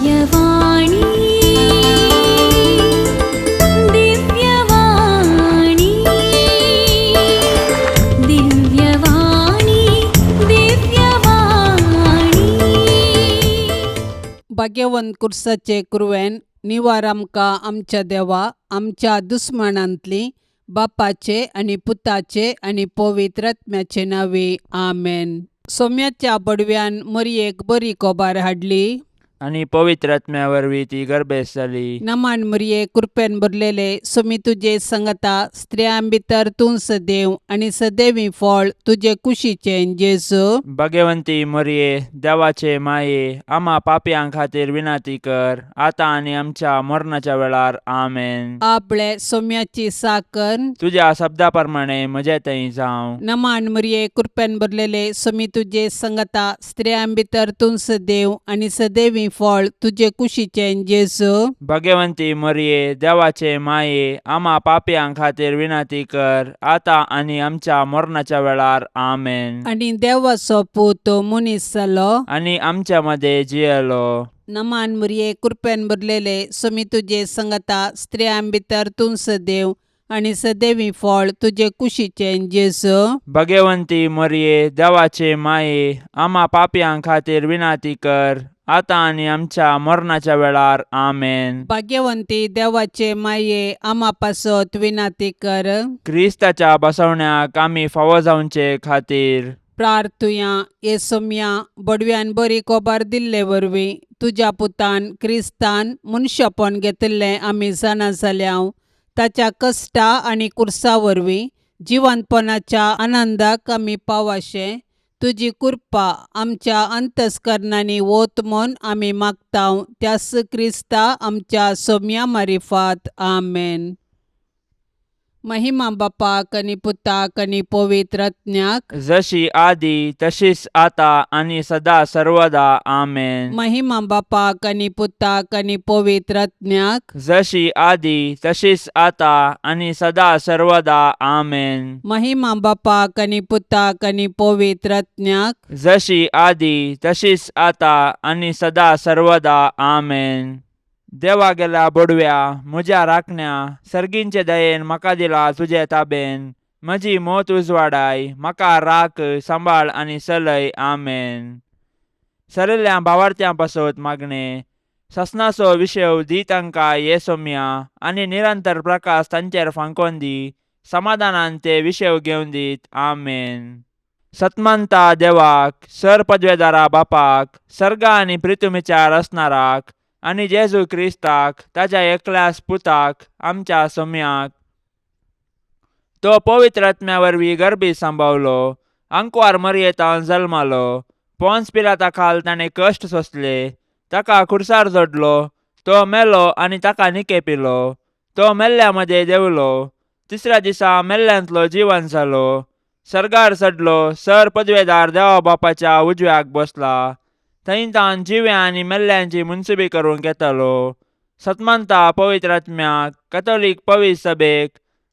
दिव्यवाणी, दिव्यवाणी, दिव्यवाणी, दिव्यवाणी. भाग्यवंत कुर्साचे कुरवेन निवार आमकां आमच्या देवा आमच्या दुस्मानांतली बापाचे आनी पुताचे आनी पवित्र आत्म्याचे नांवे आमेन. सोम्याच्या बडव्यान मरयेक बरी कोबार हाडली आनी पवित्र आत्म्या वरवीं ती गर्भेस्त जाली. नमान मरये, कृपेन भरलेले, सोमी तुजे संगता, स्त्रियां भितर तूं सदैव आनी सदैवी फळ तुजे कुशीचें जेजू. भगवंती मरये, देवाचे माये, आमा पापयां खातीर विनंती कर, आतां आनी आमच्या मरणाच्या वेळार. आमेन. आपले सोम्याची साकर. तुज्या शब्दा प्रमाणे म्हजे थंय जावं. नमान मरये, कृपेन भरलेले, सोमी तुजे संगता, स्त्रियां भितर तूं सदैव आनी सदैवी फळ तुजे कुशीचें जेजू. भगवंती मरये, देवाचे माये, आमा पापयां खातीर विनंती कर, आतां आनी आमच्या मरणाच्या वेळार. आमेन. आनी देवाचो पूत मनीस जालो आनी आमच्या मदें जियेलो. नमान मरये, कृपेन भरलेले, सोमी तुजे संगता, स्त्रियां भितर तूं सदैव आनी सदैवी फळ तुजे कुशीचें जेजू. भगवंती मरये, देवाचे माये, आमा पापयां खातीर विनंती कर, आतां आनी आमच्या मरणाच्या वेळार. आमेन. भाग्यवंती देवाचे माये, आमा पासत विनंती कर. क्रिस्ताच्या बसवण्याक आमी फावो जावचे खातीर प्रार्थुया. हे सोम्या, बडव्यान बरी कोबार दिल्ले वरवीं तुज्या पुतान क्रिस्तान मनशापण घेतिल्लें आमी जाणा जाल्या. ताच्या कश्टा आनी कुर्सा वरवीं जिवंतपणाच्या आनंदाक आमी पावाशें तुजी कृपा आमच्या अंतस्करणांनी वत म्हूण आमी मागता, त्यास क्रिस्ता आमच्या सोम्या मारिफात. आमेन. महिमा बापाक आनी पुताक आनी पवित्र आत्म्याक. जशी आदी तशीच आता आनी सदा सर्वदा. आमेन. महिमा बापाक आनी पुताक आनी पवित्र आत्म्याक. जशी आदी तशीच आता आनी सदा सर्वदा. आमेन. महिमा बापाक आनी पुताक आनी पवित्र आत्म्याक. जशी आदी तशीच आता आनी सदा सर्वदा. आमेन. देवा गेल्या बोडव्या, म्हज्या राखण्या, सर्गींचे दयेन म्हाका दिला तुजे ताबेन. म्हजी मोत उजवाडाय, म्हाका राख, सांबाळ आनी चलय. आमेन. सरिल्ल्या भावार्थ्यां पासत मागणें. ससनाचो विशेव दी तांकां ये सोम्या आनी निरंतर प्रकाश तांचेर फांकोन दी. समाधानान ते विशेव घेवन दीत. आमेन. सतमंता देवाक, सर पदवेदारा बापाक, सर्गा आनी प्रितुमीच्या रचणाराक आनी जेजू क्रिस्ताक ताच्या एकल्याच पुताक, आमच्या सोम्याक, तो पवित्र आत्म्या वरवीं गर्भी सांबावलो, आंकवार मरयेतान जल्मालो, पोन्स पिलाता खाल ताणें कश्ट सोंसले, ताका खुर्सार जोडलो, तो मेलो आनी ताका निकेपिलो, तो मेल्ल्या मदें देंवलो, तिसऱ्या दिसा मेल्ल्यांतलो जिवन जालो, सर्गार चडलो, सर पदवेदार देवा बापाच्या उजव्याक बसला, थंय तावन जिव्या आनी मेल्ल्यांची मुनसुबी करूंक येतालो. सतमंता पवित्र आत्म्याक, कथोलीक पवित्र सभेक,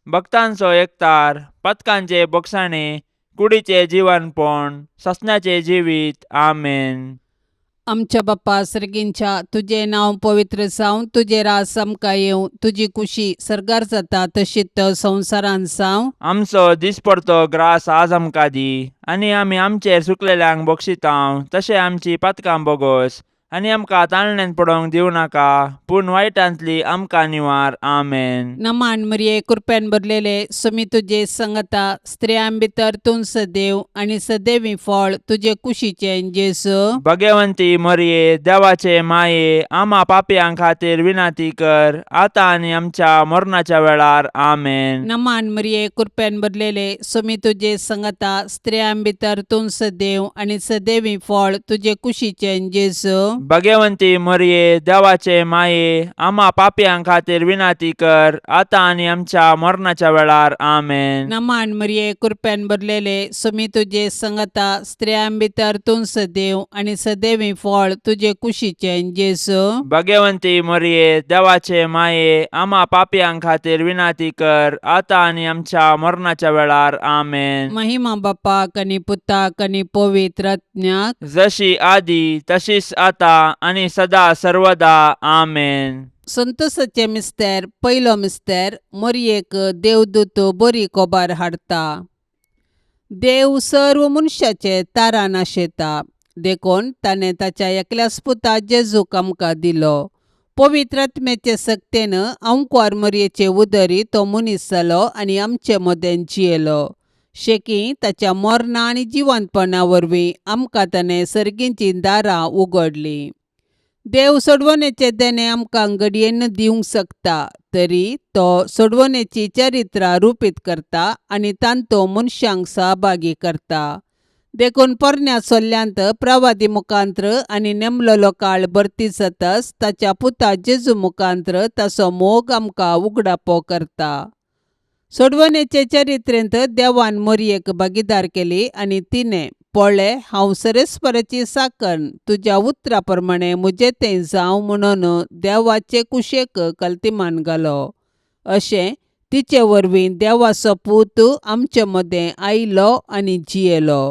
भक्तांचो एकतार, पथकांचे बोगसाणे, कुडीचे जिवनपण, ससण्याचे जिवीत. आमेन. आमच्या बाप्पा सर्गींच्या, तुजें नांव पवित्र जावं, तुजें राज आमकां येवं, तुजी कुशी सर्गार जाता तशीच संवसारांत जावं. आमचो दिसपडतो ग्रास आज आमकां दी आनी आमी आमचेर चुकलेल्यांक बक्षितांव तशें आमची पातकां बोगोस आनी आमकां ताळण्यांत पडोवंक दिवं नाका, पूण वायटांतली आमकां निवार. आमेन. नमान मरिये, कृपेन भरलेले, सुमी तुजे संगता, स्त्रियां भितर तूं सदैव आनी सदैवी फळ तुजे कुशीचें जेजू. भगवंती मरिये, देवाचे माये, आमा पापयां खातीर विनंती कर, आतां आनी आमच्या मरणाच्या वेळार. आमेन. नमान मरिये, कृपेन भरलेले, सुमी तुजे संगता, स्त्रियां भितर तूं सदैव आनी सदैवी फळ तुजे कुशीचें जेजू. भगवंती मरिये, देवाचे माये, आमा पापयां खातीर विनंती कर, आतां आनी आमच्या मरणाच्या वेळार. आमेन. नमान मरिये, कृपेन भरलेले, सुमी तुजे संगता, स्त्रियां भितर तूं सदैव आनी सदैवी फळ तुजे कुशीचें जेजू. भगवंती मरिये, देवाचे माये, आमा पापयां खातीर विनंती कर, आतां आनी आमच्या मरणाच्या वेळार. आमेन. महिमा बापाक आनी पुताक आनी पवित्र आत्म्याक. जशी आदी तशीच आता आतां आनी सदा सर्वदा आमेन. संतोसाचें मिस्तेर. पयलो मिस्तेर. मोरयेक देवदूत बरी कोबार हाडटा. देव सर्व मनशाचे तारान आशेता, देखून ताणें ताच्या एकल्याच पुता जेजूक आमकां दिलो. पवित्र आत्म्याचे सक्तेन अंकवार मोरयेचे उदरी तो मनीस जालो आनी आमचे मदें जियेलो. शेकी ताच्या मरणा आनी जिवंतपणा वरवीं आमकां ताणें सर्गीचीं दारां उगडलीं. देव सोडवणेचें देणें आमकां घडयेन दिवंक शकता, तरी तो सोडवणेची चरित्रां रुपीत करता आनी तांतो मनशांक सहभागी करता. देखून पोरण्या सोल्ल्यांत प्रवादी मुखांत्र आनी नेमलेलो काळ भरती जातच ताच्या पुता जेजू मुखांत्र ताचो मोग आमकां उगडापो करता. सोडवणेचे चरित्रेंत देवान मोरयेक भागीदार केली आनी तिणें पळय, हांव सरेस्पराची साकन, तुज्या उतरा प्रमाणें म्हजें तें जावं म्हणून देवाचे कुशेक कल्तिमान घालो. अशें तिचे वरवीं देवाचो पूत आमचे मदें आयलो आनी जियेलो.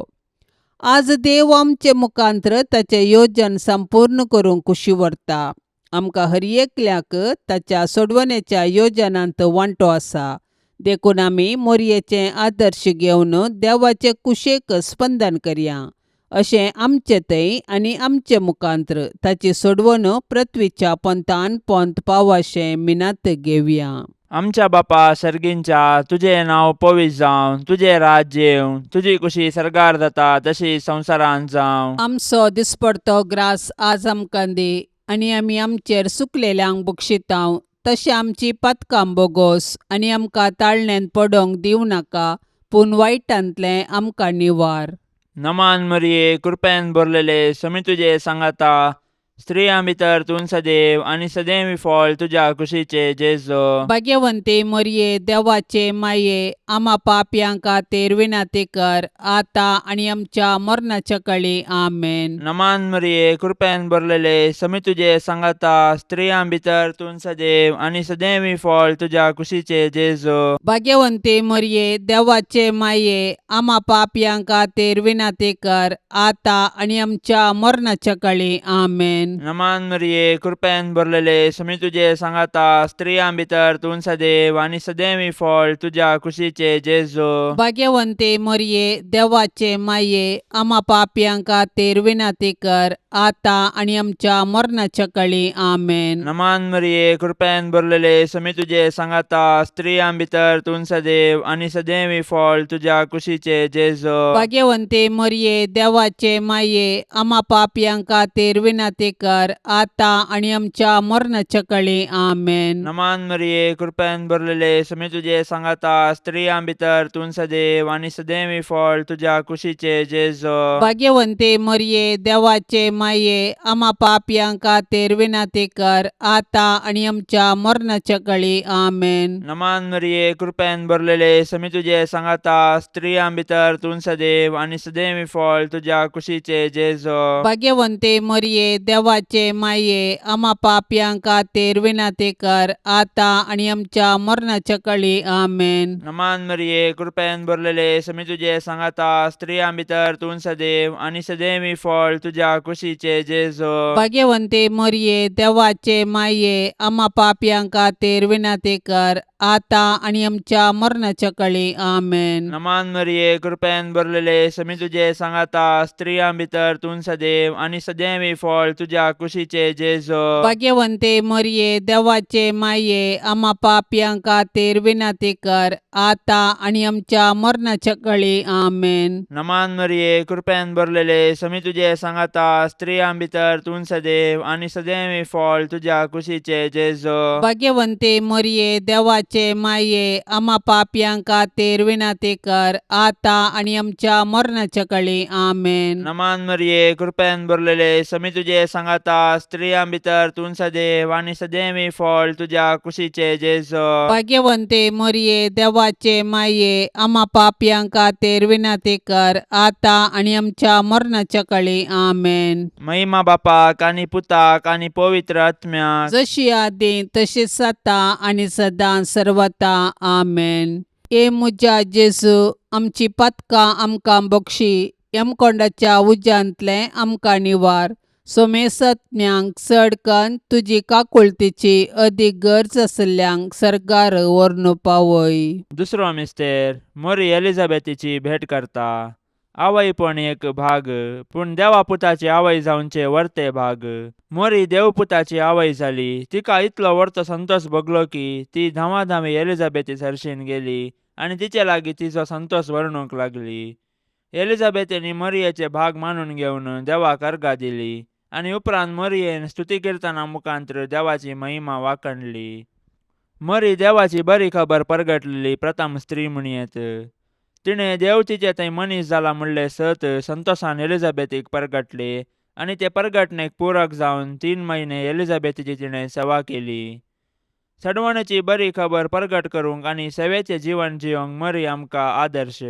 आज देव आमचे मुखांत्र ताचें योजन संपूर्ण करूंक कुशी व्हरता. आमकां हर एकल्याक ताच्या सोडवणेच्या योजनांत वांटो आसा, देखून आमी मोरयेचें आदर्श घेवन देवाचे कुशेक स्पंदन करया. अशें आमचे थंय आनी आमचे मुखांत्र ताची सोडवण पृथ्वीच्या पोंतान पोंत पावाशें मिनात घेवया. आमच्या बापा सर्गींच्या, तुजें नांव पवित्र जावं, तुजें राज्य येवं, तुजी कुशी सर्गार जाता तशी संवसारांत जावं. आमचो दिसपडतो ग्रास आज आमकां दी आनी आमी आमचेर सुकलेल्यांक बक्षितांव तशें आमची पातकां बोगोस आनी आमकां ताळण्यांत पडोंक दिवं नाका, पूण वायटांतलें आमकां निवार. नमान मरिये, कृपेन भरलेले, समी तुजे सांगाता, स्त्रियां भितर तूं सदैव आनी सदैव फळ तुज्या कुशीचे जेजो. भाग्यवंती मोरये, देवाचे माये, आमा पापयां खातीर विनंती कर, आतां आनी आमच्या मरणाच्या कळी. आमेन. नमान मरिये, कृपेन भरलेले, समी तुजे सांगाता, स्त्रियां भितर तूं सदैव आनी सदैव फळ तुज्या कुशीचे जेजो. भाग्यवंती मोरये, देवाचे माये, आमा पापयां खातीर विनंती कर, आतां आनी आमच्या मरणाच्या कळी. आमेन. नमान मरिये, कृपेन भरलेले, समी तुजे सांगाता, स्त्रियां भितर तूं सदैव आनी सदैव फळ तुज्या कुशीचे जेजो. भाग्यवंती मोरये, देवाचे माये, आमा पापयां खातीर विनंती कर, आतां आनी आमच्या मरणाच्या कळी. आमेन. नमान मरिये, कृपेन भरलेले, समी तुजे सांगाता, स्त्रियां भितर तूं सदैव आनी सदैव फळ तुज्या कुशीचे जेजो. भाग्यवंती मोरये, देवाचे माये, आमा पापयां खातीर विनंती कर, आतां आनी आमच्या मरणाच्या कळी. आमेन. नमान मरिये, कृपेन भरलेले, समी तुजे सांगाता, स्त्रियां भितर तूं सदैव आनी सदैव फळ तुज्या कुशीचे जेजो. भाग्यवंती मोरये, देवाचे माये, आमा पापयां खातीर विनंती कर, आतां आनी आमच्या मरणाच्या कळी. आमेन. नमान मरिये, कृपेन भरलेले, समी तुजे सांगाता, स्त्रियां भितर तूं सदैव आनी सदैव फळ तुज्या कुशीचे जेजो. भाग्यवंती मोरये, देवाचे माये, आमा पापयां खातीर विनंती कर, आतां आनी आमच्या मरणाच्या कळी. आमेन. नमान मरिये, कृपेन भरलेले, समी तुजे सांगाता, स्त्रियां भितर तूं सदैव आनी सदैव फळ तुज्या कुशीचे जेजो. भाग्यवंती मोरये, देवाचे माये, आमा पापयां खातीर विनंती कर, आतां आनी आमच्या मरणाच्या कळी. आमेन. नमान मरिये, कृपेन भरलेले, समी तुजे सांगाता, स्त्रियां भितर तूं सदैव आनी सदैव फळ तुज्या कुशीचे जेजो. भाग्यवंती मोरये, देवाचे माये, आमा पापयां खातीर विनंती कर, आतां आनी आमच्या मरणाच्या कळी. आमेन. नमान मरिये, कृपेन भरलेले, समी तुजे सांगाता, स्त्रियां भितर तूं सदैव आनी सदैव फळ तुज्या कुशीचे जेजो. भाग्यवंती मोरये, देवाचे माये, आमा पापयां खातीर विनंती कर, आतां आनी आमच्या मरणाच्या कळी. आमेन. नमान मरिये, कृपेन भरलेले, समी तुजे सांगाता, स्त्रियां भितर तूं सदैव आनी सदैव फळ तुज्या कुशीचे जेजो. भाग्यवंती मोरये, देवाचे माये, आमा पापयां खातीर विनंती कर, आतां आनी आमच्या मरणाच्या कळी. आमेन. महिमा बापाक आनी पुताक आनी पवित्र आत्म्याक, जशी आदी तशीच आतां आनी सदां सर्वता. आमेन. ए म्हज्या जेजू, आमची पातकां आमकां बक्षी, यमकोंडाच्या उज्यांतलें आमकां निवार. सोमेसत्म्यांक चड कन्न तुजी काकुळतीची अदीक गरज आशिल्ल्यांक सर्गार व्हरून पावय. दुसरो मिस्तेर मोरी एलिझाबेथीची भेट करता. आवयपण एक भाग, पूण देवा पुताची आवय जावचे वर्ते भाग. मोरी देवपुताची आवय जाली. तिका इतलो वर्तो संतोष भोगलो की ती धांवाधांवी एलिझाबेथी सरशीन गेली आनी तिचे लागीं तिचो संतोष वर्णूंक लागली. एलिझाबेथीन मरियेचे भाग मानून घेवन देवाक अर्गां दिली आनी उपरांत मरियेन स्तुती किर्तना मुखांत्र देवाची महिमा वाखणली. मरी देवाची बरी खबर परगटलेली प्रथम स्त्री म्हणयेत. तिणें देव तिचे थंय मनीस जाला म्हणलें सत संतोषान एलिझाबेथीक परगटले आनी ते परगटणेक पूरक जावन 3 म्हयने एलिझाबेथीची तिणें सेवा केली. सडवणेची बरी खबर परगट करूंक आनी सेवेचें जिवन जियोंक मरी आमकां आदर्श.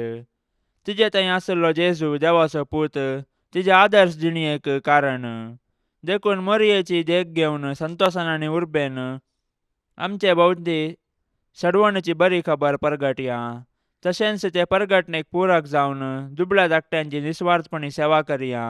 तिजे थंय आशिल्लो जेजू देवाचो पूत तिजे आदर्श जिणेक कारण. देखून मरियेची देख घेवन संतोषान आनी उर्बेन आमचे भोंवती सडवणेची बरी खबर परगटया. तशेंच ते परगटणेक पूरक जावन दुबळ्या धाकट्यांची निस्वार्थपणी सेवा करया.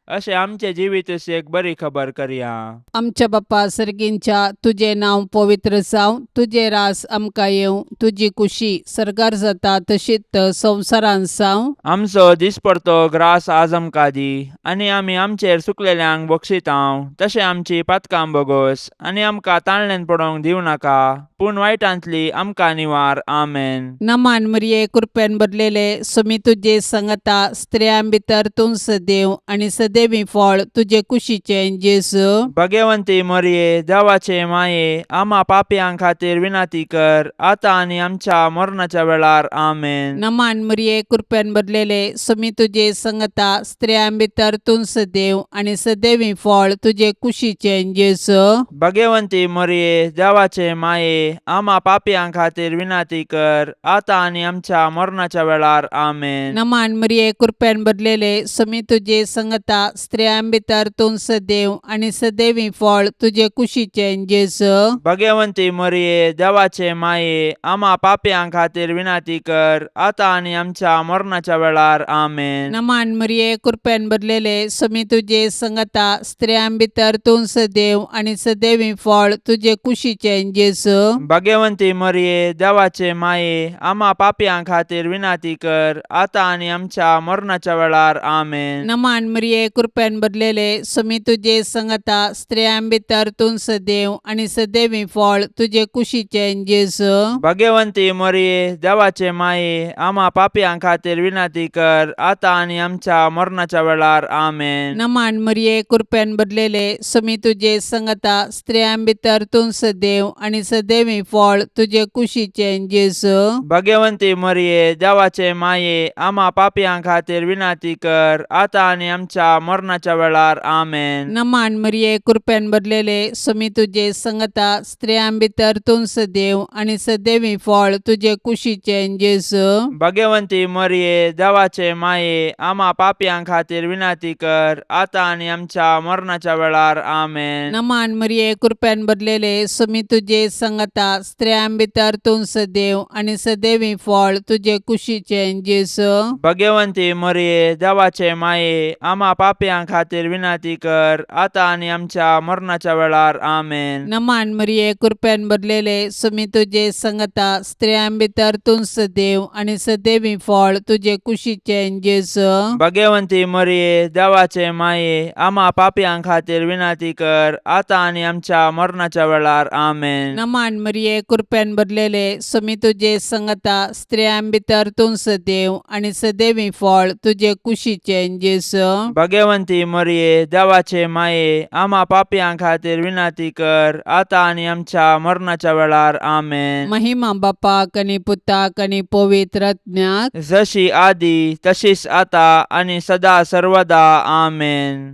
अशें आमचें जिवीत एक बरी खबर करया. आमच्या बापा सर्गींच्या, तुजें नांव पवित्र जावं, तुजें रास आमकां येवं, तुजी कुशी सर्गार जाता तशीच संवसारांत जावं. आमचो दिसपडतो ग्रास आज आमकां दी आनी आमी आमचेर चुकलेल्यांक बक्षितांव तशें आमची पातकां बोगोस आनी आमकां ताळण्यान पडोवंक दिवं नाका, पूण वायटांतली आमकां निवार. आमेन. नमान मरिये, कृपेन भरलेले, सुमी तुजे संगता, स्त्रियां भितर तूं सदैव आनी सदैवी फळ तुजे कुशीचें जेजू. भगवंती मरिये, देवाचे माये, आमा पापयां खातीर विनंती कर, आतां आनी आमच्या मरणाच्या वेळार. आमेन. नमान मरिये, कृपेन भरलेले, सुमी तुजे संगता, स्त्रियां भितर तूं सदैव आनी सदैवी फळ तुजे कुशीचें जेजू. भगवंती मरिये, देवाचे माये, आमा पापयां खातीर विनंती कर, आतां आनी आमच्या मरणाच्या वेळार. आमेन. नमान मरिये, कृपेन भरलेले, सुमी तुजे संगता, स्त्रियां भितर तूं सदैव आनी सदैवी फळ तुजे कुशीचें जेजू. भगवंती मरिये, देवाचे माये, आमा पापयां खातीर विनंती कर, आतां आनी आमच्या मरणाच्या वेळार. आमेन. नमान मरिये, कृपेन भरलेले, सुमी तुजे संगता, स्त्रियां भितर तूं सदैव आनी सदैवी फळ तुजे कुशीचें जेजू. भगवंती मरिये, देवाचे माये, आमा पापयां खातीर विनंती कर, आतां आनी आमच्या मरणाच्या वेळार. आमेन. नमान मरिये, कृपेन भरलेले, सुमी तुजे संगता, स्त्रियां भितर तूं सदैव आनी सदैवी फळ तुजे कुशीचें जेजू. भगवंती मरिये, देवाचे माये, आमा पापयां खातीर विनंती कर, आतां आनी आमच्या मरणाच्या वेळार. आमेन. नमान मरिये, कृपेन भरलेले, सुमी तुजे संगता, स्त्रियां भितर तूं सदैव आनी सदैवी फळ तुजे कुशीचें जेजू. भगवंती मरिये, देवाचे माये, आमा पापयां खातीर विनंती कर, आतां आनी आमच्या मरणाच्या वेळार. आमेन. नमान मरिये, कृपेन भरलेले, सुमी तुजे संगता, स्त्रियां भितर तूं सदैव आनी सदैवी फळ तुजे कुशीचें जेजू. भगवंती मरिये, देवाचे माये, आमा पापयां खातीर विनंती कर, आतां आनी आमच्या मरणाच्या वेळार. आमेन. नमान मरिये, कृपेन भरलेले, सुमी तुजे संगता, स्त्रियां भितर तूं सदैव आनी सदैवी फळ तुजे कुशीचें जेजू. भगवंती मरिये, देवाचे माये, आमा पापयां खातीर विनंती कर, आतां आनी आमच्या मरणाच्या वेळार. आमेन. नमान मरिये, कृपेन भरलेले, सुमी तुजे संगता, स्त्रियां भितर तूं सदैव आनी सदैवी फळ तुजे कुशीचें जेजू. भगवंती मरिये, देवाचे माये, आमा पापयां खातीर विनंती कर, आतां आनी आमच्या मरणाच्या वेळार. आमेन. नमान मरिये, कृपेन भरलेले, सुमी तुजे संगता, स्त्रियां भितर तूं सदैव आनी सदैवी फळ तुजे कुशीचें जेजू. भगवंती मरिये, देवाचे माये, आमा पापयां खातीर विनंती कर, आतां आनी आमच्या मरणाच्या वेळार. आमेन. महिमा बापाक आनी पुताक आनी पवित्र आत्म्याक, जशी आदी तशीच आता आनी सदा सर्वदा. आमेन.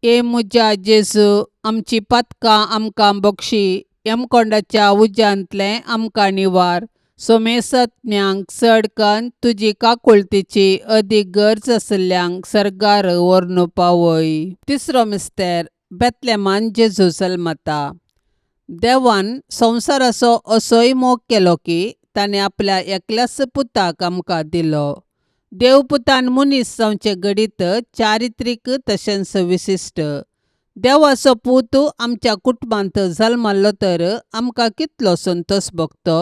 ए म्हज्या जेजू, आमची पातकां आमकां बक्षी, यमकोंडाच्या उज्यांतलें आमकां निवार, सोमेसत्म्यांक चड कन्न तुजी काकुळतीची अदीक गरज आशिल्ल्यांक सर्गार व्हरून पावय. तिसरो मिस्तेर, बेतलेमान जेजू जल्मता. देवान संवसाराचो असोय मोग केलो की ताणें आपल्या एकल्याच पुताक आमकां दिलो. देवपुतान मनीस जावचें घडीत चारित्रीक तशेंच विशिश्ट. देवाचो पूत आमच्या कुटुंबांत जल्मल्लो तर आमकां कितलो संतोश भोगतो.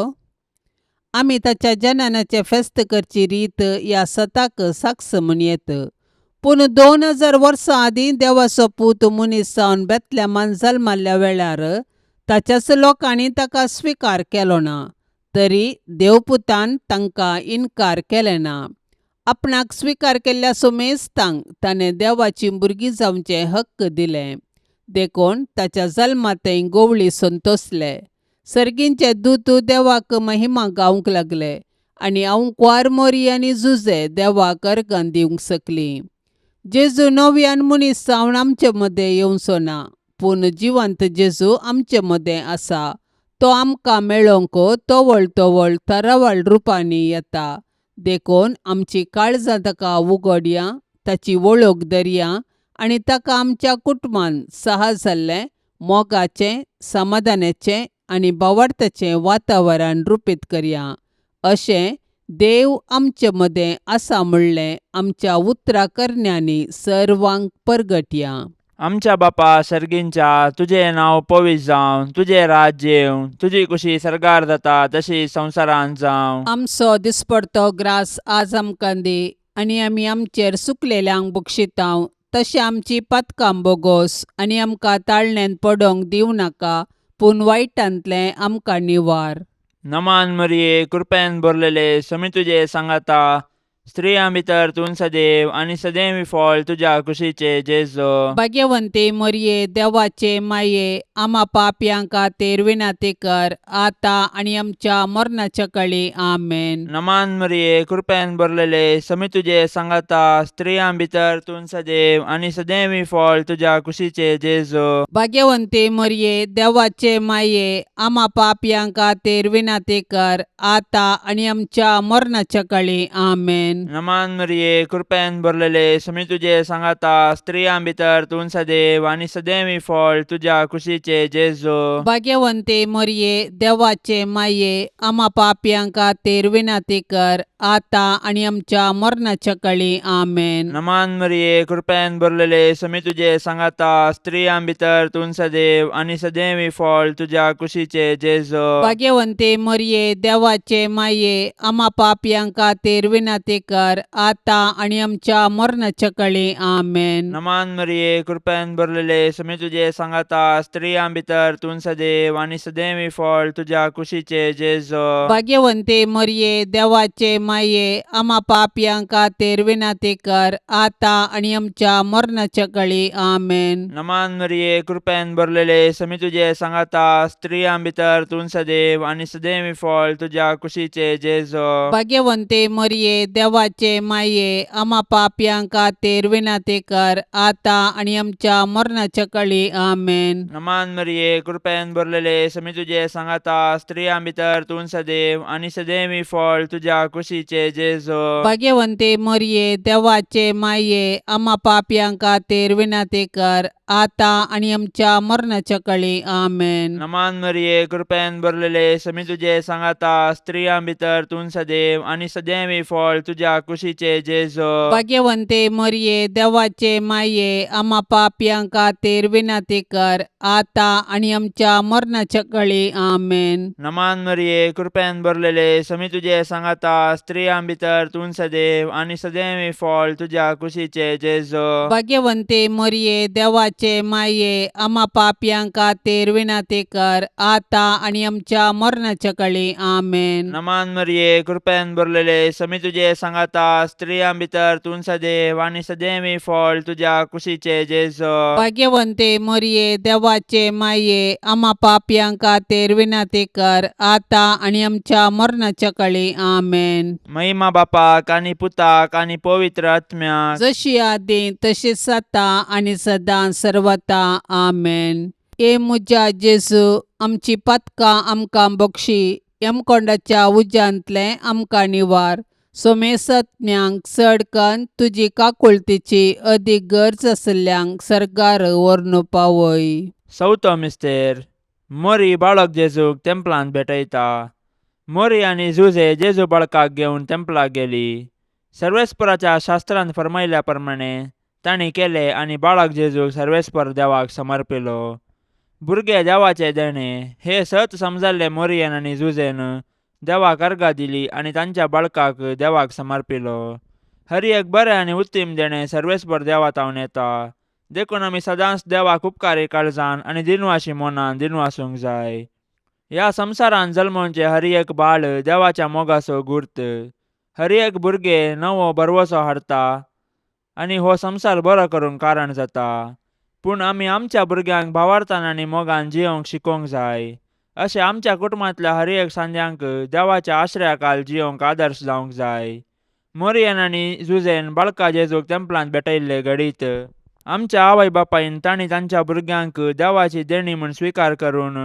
आमी ताच्या जननाचें फेस्त करची रीत ह्या सताक साक्ष म्हूण येत. पूण 2000 वर्सां आदीं देवाचो पूत मनीस जावन बेतलेमान जल्मल्ल्या वेळार ताच्याच लोकांनी ताका स्विकार केलो ना, तरी देवपुतान तांकां इनकार केलें ना. आपणाक स्विकार केल्ल्या सुमेस्तांक ताणें देवाचीं भुरगीं जावचें हक्क दिलें. देखून ताच्या जल्मांतय गोवळी संतोसले. सर्गींचे दूत देवाक महिमा गावंक लागले आनी आंवकुवार मोरी आनी जुजे देवाक अर्गां दिवंक शकलीं. जेजू नव्यान मनीस जावन आमचे मदें येवचो ना, पूण जिवंत जेजू आमचे मदें आसा. तो आमकां मेळोवंक तवळ तवळ तरावळ रुपांनी येता. देखून आमची काळजां ताका उगडया, ताची वळख धरया आनी ताका आमच्या कुटुंबान सहज जाल्लें मोगाचें, समाधानाचें आनी भावार्थाचें वातावरण रुपीत करया. अशें देव आमचे मदें आसा म्हणलें आमच्या उतरा करण्यांनी सर्वांक परगटया. आमच्या बापा सर्गींच्या, तुजें नांव पवित्र जावं, तुजें राज्य येवं, तुजी कुशी सर्गार जाता तशी संवसारांत जावं. आमचो दिसपडतो ग्रास आज आमकां दी आनी आमी आमचेर सुकलेल्यांक बक्षितांव तशें आमची पातकां बोगोस आनी आमकां ताळण्यांत पडोंक दिवं नाका, पूण वायटांतलें आमकां निवार. नमान मरिये, कृपेन भरलेले, समी तुजे सांगाता, स्त्रियां भितर तूं सदैव आनी सदैव फळ तुज्या कुशीचे जेजो. भाग्यवंती मरिये, देवाचे माये, आमा पापयां खातीर विनंती कर आतां आनी आमच्या मरणाच्या कळी. आमेन. नमान मरिये, कृपेन भरलेले, समी तुजे सांगाता, स्त्रियां भितर तूं सदैव आनी सदैव फळ तुज्या कुशीचे जेजो. भाग्यवंती मरिये, देवाचे माये, आमा पापयां खातीर विनंती कर आतां आनी आमच्या मरणाच्या कळी. आमेन. नमान मरिये, कृपेन भरलेले, समी तुजे सांगाता, स्त्रियां भितर तूं सदैव आनी सदैव फळ तुज्या कुशीचे जेजो. भाग्यवंती मरिये, देवाचे माये, आमा पापयां खातीर विनंती कर आतां आनी आमच्या मरणाच्या कळी. आमेन. नमान मरिये, कृपेन भरलेले, समी तुजे सांगाता, स्त्रियां भितर तूं सदैव आनी सदैव फळ तुज्या कुशीचे जेजो. भाग्यवंती मरिये, देवाचे माये, आमा पापयां खातीर विनंती कर आतां आनी आमच्या मरणाच्या कळी. आमेन. नमान मरिये, कृपेन भरलेले, समी तुजे सांगाता, स्त्रियां भितर तूं सदैव आनी सदैव फळ तुज्या कुशीचे जेजो. भाग्यवंती मरिये, देवाचे माये, आमा पापयां खातीर विनंती कर आतां आनी आमच्या मरणाच्या कळी. आमेन. नमान मरिये, कृपेन भरलेले, समी तुजे सांगाता, स्त्रियां भितर तूं सदैव आनी सदैव फळ तुज्या कुशीचे जेजो. भाग्यवंती मरिये, देवाचे माये, आमा पापयां खातीर विनंती कर आतां आनी आमच्या मरणाच्या कळी. आमेन. नमान मरिये, कृपेन भरलेले, समी तुजे सांगाता, स्त्रियां भितर तूं सदैव आनी सदैव फळ तुज्या कुशीचे जेजो. भाग्यवंती मरिये, देवाचे माये, आमा पापयां खातीर विनंती कर आतां आनी आमच्या मरणाच्या कळी. आमेन. नमान मरिये, कृपेन भरलेले, समी तुजे सांगाता, स्त्रियां भितर तूं सदैव आनी सदैव फळ तुज्या कुशीचे जेजो. भाग्यवंती मरिये, देवाचे माये, आमा पापयां खातीर विनंती कर आतां आनी आमच्या मरणाच्या कळी. आमेन. नमान मरिये, कृपेन भरलेले, समी तुजे सांगाता, स्त्रियां भितर तूं सदैव आनी सदैव फळ तुज्या कुशीचे जेजो. भाग्यवंती मरिये, देवाचे माये, आमा पापयां खातीर विनंती कर आतां आनी आमच्या मरणाच्या कळी. आमेन. नमान मरिये, कृपेन भरलेले, समी तुजे सांगाता, स्त्रियां भितर तूं सदैव आनी सदैव फळ तुज्या कुशीचे जेजो. भाग्यवंती मरिये, देवाचे माये, आमा पापयां खातीर विनंती कर आतां आनी आमच्या मरणाच्या कळी. आमेन. महिमा बापाक आनी पुताक आनी पवित्र आत्म्याक, जशी आदीं तशीच आतां आनी सदां सर्वता. आमेन. हे म्हज्या जेजू, आमची पातकां आमकां बक्षी, यमकोंडाच्या उज्यांतलें आमकां निवार, सोमेसत्म्यांक चड कन्न तुजी काकुळतीची अदीक गरज आशिल्ल्यांक सर्गार व्हरून पावय. चवथो मिस्तेर. मोरी बाळक जेजूक तेंपलांत भेटयता. मोरी आनी जुजे जेजू बाळकाक घेवन तेंपलाक गेली. सर्वेस्पराच्या शास्त्रान फरमायल्या प्रमाणे तांणी केलें आनी बाळक जेजूक सर्वेस्पर देवाक समर्पिलो. भुरगे देवाचें देणें हें सत समजल्ले मोरयेन आनी जुजेन देवाक अर्गां दिली आनी तांच्या बाळकाक देवाक समर्पिलो. हर एक बरें आनी उत्तीम देणें सर्वेस्पर देवा तावन येता, देखून आमी सदांच देवाक उपकारी काळजान आनी दिनवाशी मनान दिनवासूंक जाय. ह्या संवसारांत जल्मोवचें हर एक बाळ देवाच्या मोगाचो गुर्त. हर एक भुरगें नवो भरवसो हाडटा आनी हो संवसार बरो करूंक कारण जाता. पूण आमी आमच्या भुरग्यांक भावार्थान आनी मोगान जियोवंक शिकोवंक जाय. अशें आमच्या कुटुंबांतल्या हर एक सांद्यांक देवाच्या आश्रयाखाल जियोवंक आदर्श जावंक जाय. मोरयेन आनी जुजेन बाळका जेजूक तेंपलांत भेटयल्ले घडीत आमच्या आवय बापायन तांणी तांच्या भुरग्यांक देवाची देणी म्हूण स्विकार करून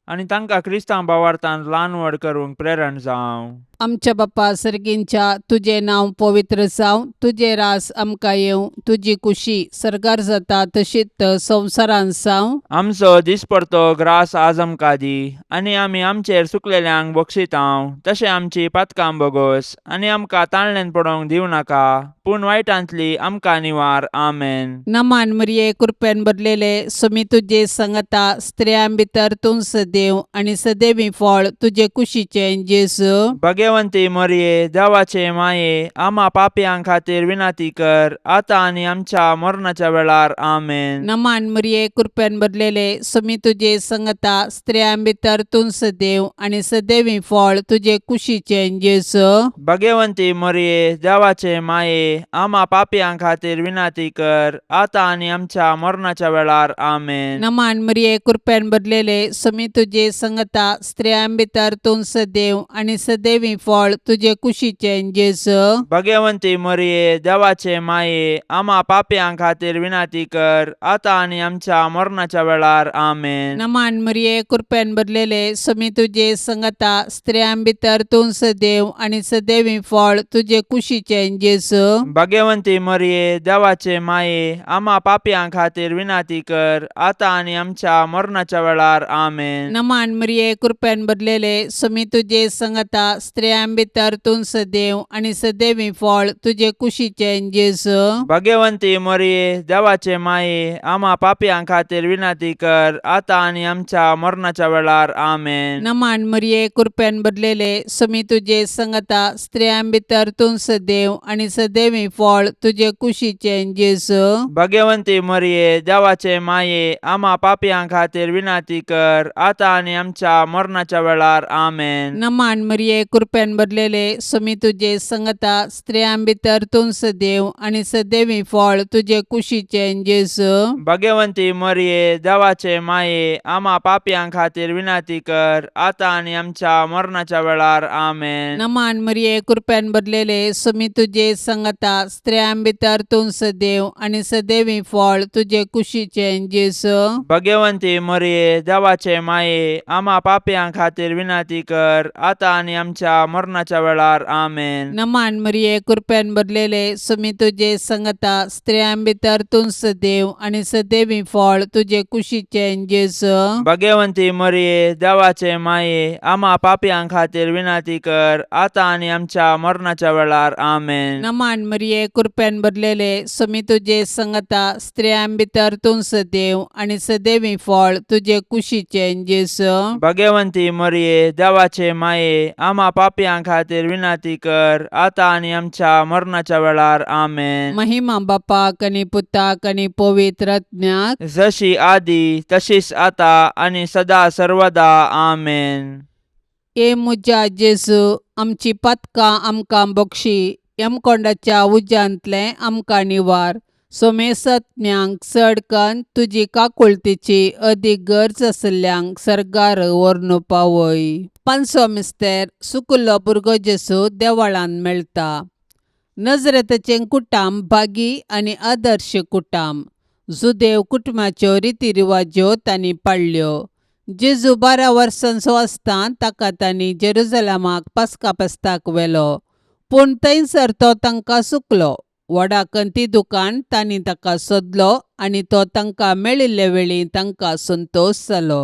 आनी तांकां क्रिस्तांव भावार्थान ल्हान व्हड करूंक प्रेरण जावं. आमच्या बापा सर्गींच्या, तुजें नांव पवित्र जावं, तुजें रास आमकां येवं, तुजी कुशी सर्गार जाता तशीच संवसारांत जावं. आमचो दिसपडतो ग्रास आज आमकां दी आनी आमी आमचेर चुकलेल्यांक बक्षितांव तशें आमची पातकां बोगोस आनी आमकां ताळण्यान पडोवंक दिवं नाका, पूण वायटांतली आमकां निवार. आमेन. नमान मरिये, कृपेन भरलेले, सुमी तुजे संगता, स्त्रियां भितर तूं सदैव आनी सदैवी फळ तुजे कुशीचें जेजू. भगवंती मोरये, देवाचे माये, आमा पापयां खातीर विनंती कर, आतां आनी आमच्या मरणाच्या वेळार. आमेन. नमान मरिये, कृपेन भरलेले, सुमी तुजे संगता, स्त्रियां भितर तूं सदैव आनी सदैवी फळ तुजे कुशीचें जेजू. भगवंती मोरये, देवाचे माये, आमा पापयां खातीर विनंती कर, आतां आनी आमच्या मरणाच्या वेळार. आमेन. नमान मरिये, कृपेन भरलेले, सुमी तुजे संगता, स्त्रियां भितर तूं सदैव आनी सदैवी फळ तुजे कुशीचें जेजू. भगवंती मोरये, देवाचे माये, आमा पापयां खातीर विनंती कर, आतां आनी आमच्या मरणाच्या वेळार. आमेन. नमान मरिये, कृपेन भरलेले, सुमी तुजे संगता, स्त्रियां भितर तूं सदैव आनी सदैवी फळ तुजे कुशीचें जेजू. भगवंती मोरये, देवाचे माये, आमा पापयां खातीर विनंती कर, आतां आनी आमच्या मरणाच्या वेळार. आमेन. नमान मरिये, कृपेन भरलेले, सुमी तुजे संगता, स्त्रियां भितर तूं सदैव आनी सदैवी फळ तुजे कुशीचें जेजू. भगवंती मोरये, देवाचे माये, आमा पापयां खातीर विनंती कर, आतां आनी आमच्या मरणाच्या वेळार. आमेन. नमान मरिये, कृपेन भरलेले, सुमी तुजे संगता, स्त्रियां भितर तूं सदैव आनी सदैवी फळ तुजे कुशीचें जेजू. भगवंती मोरये, देवाचे माये, आमा पापयां खातीर विनंती कर, आतां आनी आमच्या मरणाच्या वेळार. आमेन. नमान मरिये, कृपेन भरलेले, सुमी तुजे संगता, स्त्रियां भितर तूं सदैव आनी सदैवी फळ तुजे कुशीचें जेजू. भगवंती मोरये, देवाचे माये, आमा पापयां खातीर विनंती कर, आतां आनी आमच्या मरणाच्या वेळार. आमेन. नमान मरिये, कृपेन भरलेले, सुमी तुजे संगता, स्त्रियां भितर तूं सदैव आनी सदैवी फळ तुजे कुशीचें जेजू. भगवंती मोरये, देवाचे माये, आमा पापयां खातीर विनंती कर, आतां आनी आमच्या मरणाच्या वेळार. आमेन. नमान मरिये, कृपेन भरलेले, सुमी तुजे संगता, स्त्रियां भितर तूं सदैव आनी सदैवी फळ तुजे कुशीचें जेजू. भगवंती मोरये, देवाचे माये, आमा पापयां खातीर विनंती कर, आतां आनी आमच्या मरणाच्या वेळार. आमेन. नमान मरिये, कृपेन भरलेले, सुमी तुजे संगता, स्त्रियां भितर तूं सदैव आनी सदैवी फळ तुजे कुशीचें जेजू. भगवंती मोरये, देवाचे माये, आमा पापयां खातीर विनंती कर, आतां आनी आमच्या मरणाच्या वेळार. आमेन. महिमा बापाक आनी पुताक आनी पवित्र आत्म्याक. जशी आदी तशीच आता आनी सदा सर्वदा. आमेन. ए म्हज्या जेजू, आमची पातकां आमकां बक्षी, यमकोंडाच्या उज्यांतलें आमकां निवार, सोमेसत्म्यांक चड कन्न तुजी काकुळतीची अदीक गरज आशिल्ल्यांक सर्गार व्हरून पावय. पांचवो मिस्तेर, सुकुल्लो भुरगो जेजू देवळांत मेळटा. नजरेताचें कुटाम भागी आनी आदर्श कुटाम. जुदेव कुटुंबाच्यो रिती रिवाज्यो तांणी पाळ्ळ्यो. जेजू 12 वर्सांचो आसतना ताका तांणी जेरुजलमाक पास्का फेस्ताक व्हेलो, पूण थंयसर तो तांकां चुकलो. व्हडा कंती दुकान तांणी ताका सोदलो आनी तो तांकां मेळिल्ले वेळी तांकां संतोश जालो.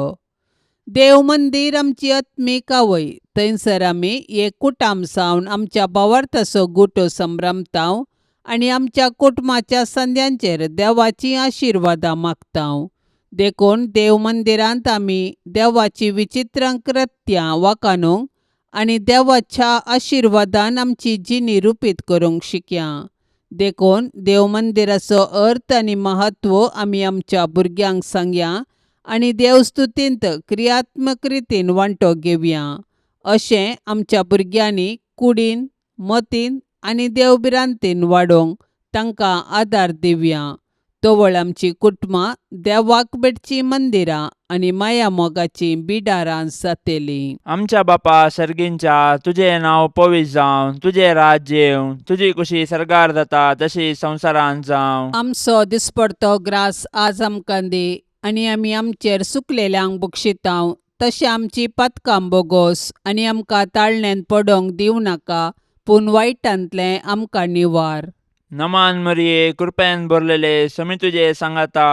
देव मंदीर आमची आत्मीक आवय, थंयसर आमी एक कुटाम जावन आमच्या भावार्थाचो गुटो संभ्रमताव आनी आमच्या कुटुंबाच्या संद्यांचेर देवाचीं आशिर्वादां मागता. देखून देव मंदिरांत आमी देवाची विचित्र कृत्यां वाखाणूंक आनी देवाच्या आशिर्वादान आमची जिणी रुपीत करूंक शिकया. देखून देव मंदिराचो अर्थ आनी म्हत्व आमी आमच्या भुरग्यांक सांगया आनी देवस्तुतींत क्रियात्मक रितीन वांटो घेवया. अशें आमच्या भुरग्यांनी कुडीन, मतीन आनी देवभिरांतीन वाडोवंक तांकां आदार दिवया. तवळ आमची कुटुंबां देवाक भेटचीं मंदिरां आनी माया मोगाचीं बिडारां जातलीं. आमच्या बापा सर्गींच्या, तुजें नांव पवित्र जावं, तुजें राज्य येवं, तुजी कुशी सर्गार जाता तशी संवसारांत जावं. आमचो दिसपडतो ग्रास आज आमकां दी आनी आमी आमचेर सुकलेल्यांक बक्षितांव तशें आमची पातकां बोगोस आनी आमकां ताळण्यांत पडोवंक दिवं नाका, पूण वायटांतलें आमकां निवार. नमान मरिये, कृपेन भरलेले, समी तुजे सांगाता,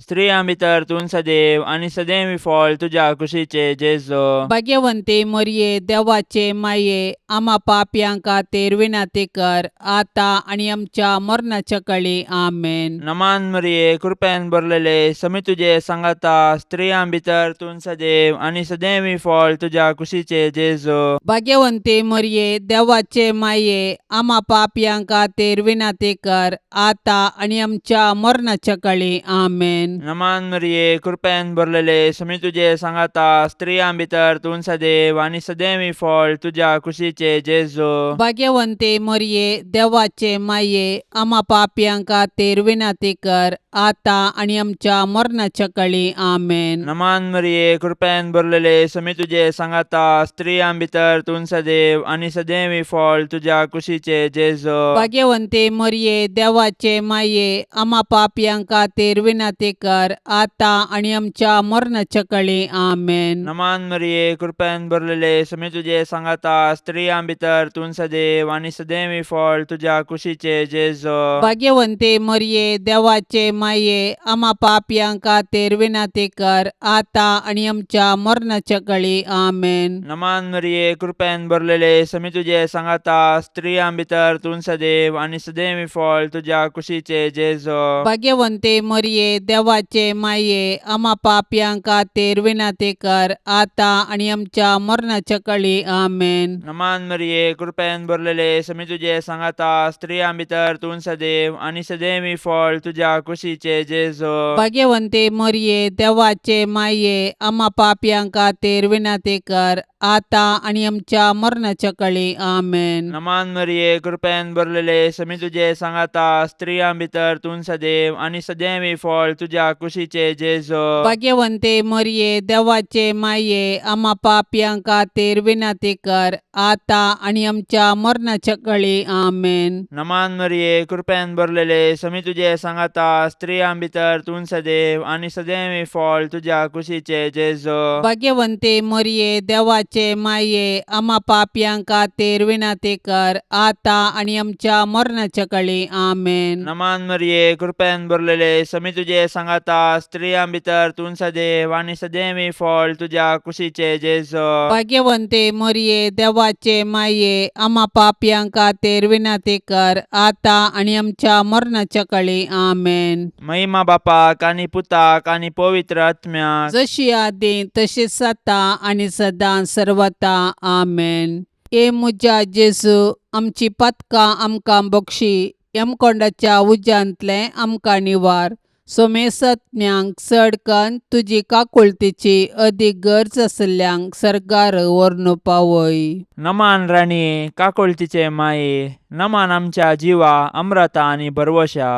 स्त्रियां भितर तूं सदैव आनी सदैव फळ तुज्या कुशीचे जेजो. भाग्यवंती मरिये, देवाचे माये, आमा पापयां खातीर विनंती कर, आतां आनी आमच्या मरणाच्या कळी. आमेन. नमान मरिये, कृपेन भरलेले, समी तुजे सांगाता, स्त्रियां भितर तूं सदैव आनी सदैव फळ तुज्या कुशीचे जेजो. भाग्यवंती मरिये, देवाचे माये, आमा पापयां खातीर विनंती कर, आतां आनी आमच्या मरणाच्या कळी. आमेन. नमान मरिये, कृपेन भरलेले, समी तुजे सांगाता, स्त्रियां भितर तूं सदैव आनी सदैव फळ तुज्या कुशीचे जेजो. भाग्यवंती मरिये, देवाचे माये, आमा पापयां खातीर विनंती कर, आतां आनी आमच्या मरणाच्या कळी. आमेन. नमान मरिये, कृपेन भरलेले, समी तुजे सांगाता, स्त्रियां भितर तूं सदैव आनी सदैव फळ तुज्या कुशीचे जेजो. भाग्यवंती मरिये, देवाचे माये, आमा पापयां खातीर विनंती कर, आतां आनी आमच्या मरणाच्या कळी. आमेन. नमान मरिये, कृपेन भरलेले, समी तुजे सांगाता, स्त्रियां भितर तूं सदैव आनी सदैव फळ तुज्या कुशीचे जेजो. भाग्यवंती मरिये, देवाचे माये, आमा पापयां खातीर विनंती कर, आतां आनी आमच्या मरणाच्या कळी. आमेन. नमान मरिये, कृपेन भरलेले, समी तुजे सांगाता, स्त्रियां भितर तूं सदैव आनी सदैव फळ तुज्या कुशीचे जेजो. भाग्यवंती मरिये, देवाचे माये, आमा पापयां खातीर विनंती कर, आतां आनी आमच्या मरणाच्या कळी. आमेन. नमान मरिये, कृपेन भरलेले, समी तुजे सांगाता, स्त्रियां भितर तूं सदैव आनी सदैव फळ तुज्या कुशीचे जेजो. भाग्यवंती मरिये, देवाचे माये, आमा पापयां खातीर विनंती कर, आतां आनी आमच्या मरणाच्या कळी. आमेन. नमान मरिये, कृपेन भरलेले, समी तुजे सांगाता, स्त्रियां भितर तूं सदैव आनी सदैव फळ तुज्या कुशीचे जेजो. भाग्यवंती मरिये, देवाचे माये, आमा पापयां खातीर विनंती कर, आतां आनी आमच्या मरणाच्या कळी. आमेन. नमान मरिये, कृपेन भरलेले, समी तुजे सांगाता, स्त्रियां भितर तूं सदैव आनी सदैव फळ तुज्या कुशीचे जेजो. भाग्यवंती मरिये, देवाचे माये, आमा पापयां खातीर विनंती कर, आतां आनी आमच्या मरणाच्या कळी. आमेन. नमान मरिये, कृपेन भरलेले, समी तुजे सांगाता, स्त्रियां भितर तूं सदैव आनी सदैव फळ तुज्या कुशीचे जेजो. भाग्यवंती मरिये, देवाचे माये, आमा पापयां खातीर विनंती कर, आतां आनी आमच्या मरणाच्या कळी. आमेन. महिमा बापाक आनी पुताक आनी पवित्र आत्म्याक, जशी आदी तशीच आतां आनी सदां सर्वता. आमेन. ए म्हज्या जेजू, आमची पातकां आमकां बक्षी, यमकोंडाच्या उज्यांतलें आमकां निवार, सोमेसत्म्यांक चड कन्न तुजी काकुळतीची अदीक गरज आशिल्ल्यांक सर्गार व्हरून पावय. नमान राणये, काकुळतीचे माये, नमान आमच्या जिवा अम्रता आनी भरवशा,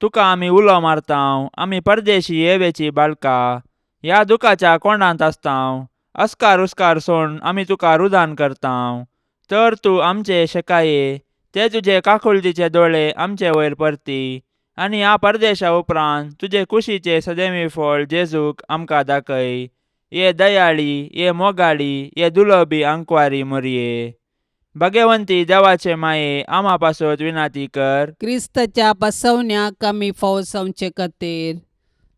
तुका आमी उलो मारतांव, आमी परदेशी येवेची बाळका, ह्या दुखाच्या कोंडांत आसतांव, अस्कार उस्कार सोड आमी तुका रुदान करतांव, तर तूं आमचे शेकाये ते तुजे काकुळतीचे दोळे आमचे वयर परती आनी ह्या परदेशा उपरांत तुजे कुशीचे सदैवी फळ जेजूक आमकां दाखय. ये दयाळी, ये मोगाळी, ये दुलबी आंकवारी मोरये, भगवंती देवाचे माये, आमा पासत विनाती कर. क्रिस्ताच्या बसवण्याक आमी फाव जावचे खातीर.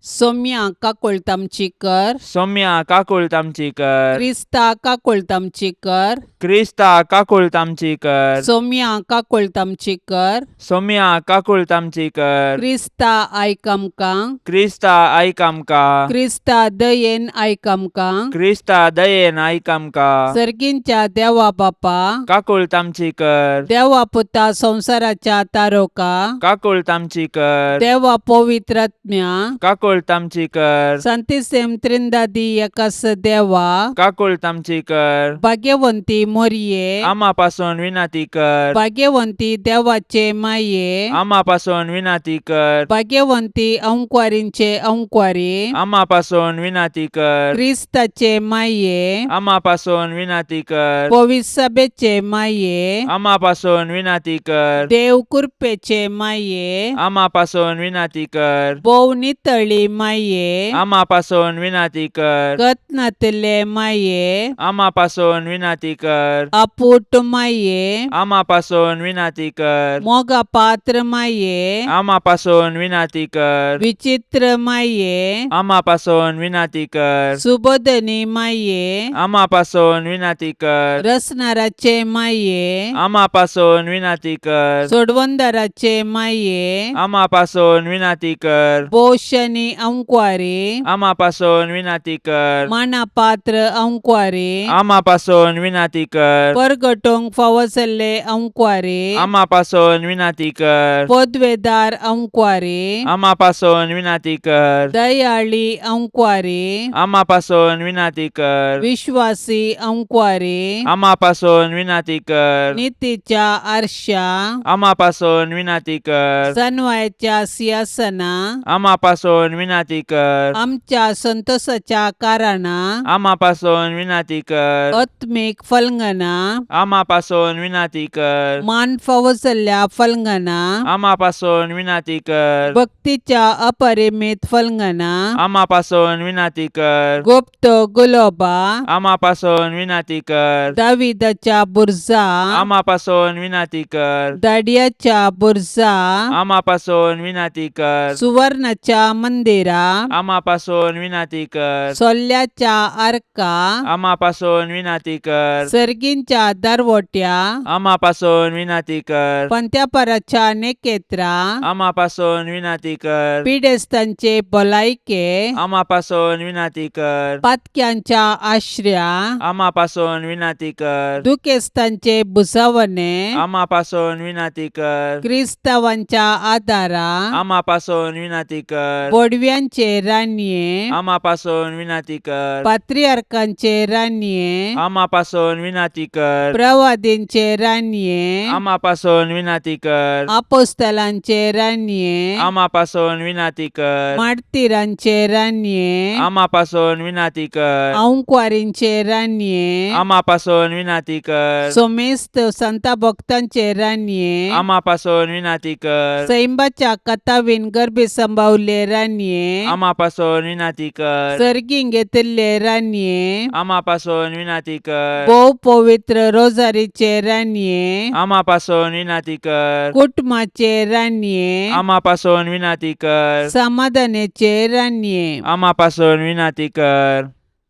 सोम्या काकुळट आमची कर. सोम्या काकुळट आमची कर. क्रिस्ता काकुळट आमची कर. क्रिस्ता काकुळट आमची कर. सोम्या काकुळट आमची कर. सोम्या काकुळट आमची कर. क्रिस्ता आयक आमकां. क्रिस्ता आयक आमकां. क्रिस्ता दयेन आयक आमकां. क्रिस्ता दयेन आयक आमकां. सर्गींच्या देवा बापा, काकुळट आमची कर. देवा पुता संवसाराच्या तारोका, काकुळट आमची कर. देवा पवित्रात्म्या, काकुळट आमची कर. संतिसेम त्रिंदादी एकास देवा, काकुळट आमची कर. भाग्यवंती मोरये, आमा पासून विनंती कर. भाग्यवंती देवाचे माये, आमा पासून विनंती कर. भाग्यवंती अंकवारींचे अंकवारी, आमा पासून विनंती कर. क्रिस्ताचे माये, आमा पासून विनंती कर. पविसभेचे माये, आमा पासून विनंती कर. देव कृपेचे माये, आमा पासून विनंती कर. भोव नितळी माये, आमा पासून विनंती कर. गत नातिल्ले माये, आमा पासून विनंती कर. आपूट माये, आमा पासून विनंती कर. मोगा पात्र माये, आमा पासून विनंती कर. विचित्र माये, आमा पासून विनंती कर. सुबोधनी माये, आमा पासून विनंती कर. रसनाराचे माये, आमा पासून विनंती कर. सोडवंदाराचे माये, आमा पासून विनंती कर. पोशनी अंकवारी, आमा पासून विनंती कर. माना पात्र अंकवारी, आमा पासून विनंती कर. परगटोंक फावो जाल्ले अंकवारी, आमा पासून विनंती कर. पदवेदार अंकवारी, आमा पासून विनंती कर. दयाळी अंकवारी, आमा पासून विनंती कर. विश्वासी अंकवारी, आमा पासून विनंती कर. नितीच्या आरशा, आमा पासून विनंती कर. सनवायच्या सिंहासना, आमा पासून विनंती कर. आमच्या संतोषाच्या कारणा, आमा पासून विनंती कर. आत्मीक फलंगना, आमा पासून विनंती कर. मान फावो जाल्ल्या फलंगना, आमा पासून विनंती कर. भक्तीच्या अपरिमित फलंगना, आमा पासून विनंती कर. गुप्त गुलोबा, आमा पासून विनंती कर. दाविदाच्या बुरजा, आमा पासून विनंती कर. दाडियाच्या बुरजा, आमा पासून विनंती कर. सुवर्णाच्या मंदिरा, आमा पासून विनंती कर. सोल्ल्याच्या आर्का, आमा पासून विनंती कर. सर्गींच्या दरवट्या, आमा पासून विनंती कर. पंत्यापराच्या नेकेत्रा, आमा पासून विनंती कर. पिडेस्तांचे भलायके, आमा पासून विनंती कर. पातक्यांच्या आश्र्या, आमा पासून विनंती कर. दुखेस्तांचे भुजावणे, आमा पासून विनंती कर. क्रिस्तावांच्या आदारा, आमा पासून विनंती कर. बोडव्यांचे रानये, आमा पासून विनंती कर. पात्रियार्कांचे रानये, आमा पासून विनंती कर. प्रवादींचे रानये, आमा पासून विनंती कर. आपोस्तलांचे रानये, आमा पासून विनंती कर. मार्तिरांचे रानये, आमा पासून विनंती कर. अंकवारींचे रानये, आमा पासून विनंती कर. सोमेस्त संता भक्तांचे रानये, आमा पासून विनंती कर. सैंबाच्या कथावीन गर्भी संभावले रानये, आमा पासून विनंती कर. सर्गीं घेतिल्ले रानये, आमा पासून विनंती कर. भोव पवित्र रोजारीचे रानये, आमा पासून विनंती कर. कुटुंबाचे रानये, आमा पासून विनंती कर. समाधानाचे रानये, आमा पासून विनंती कर.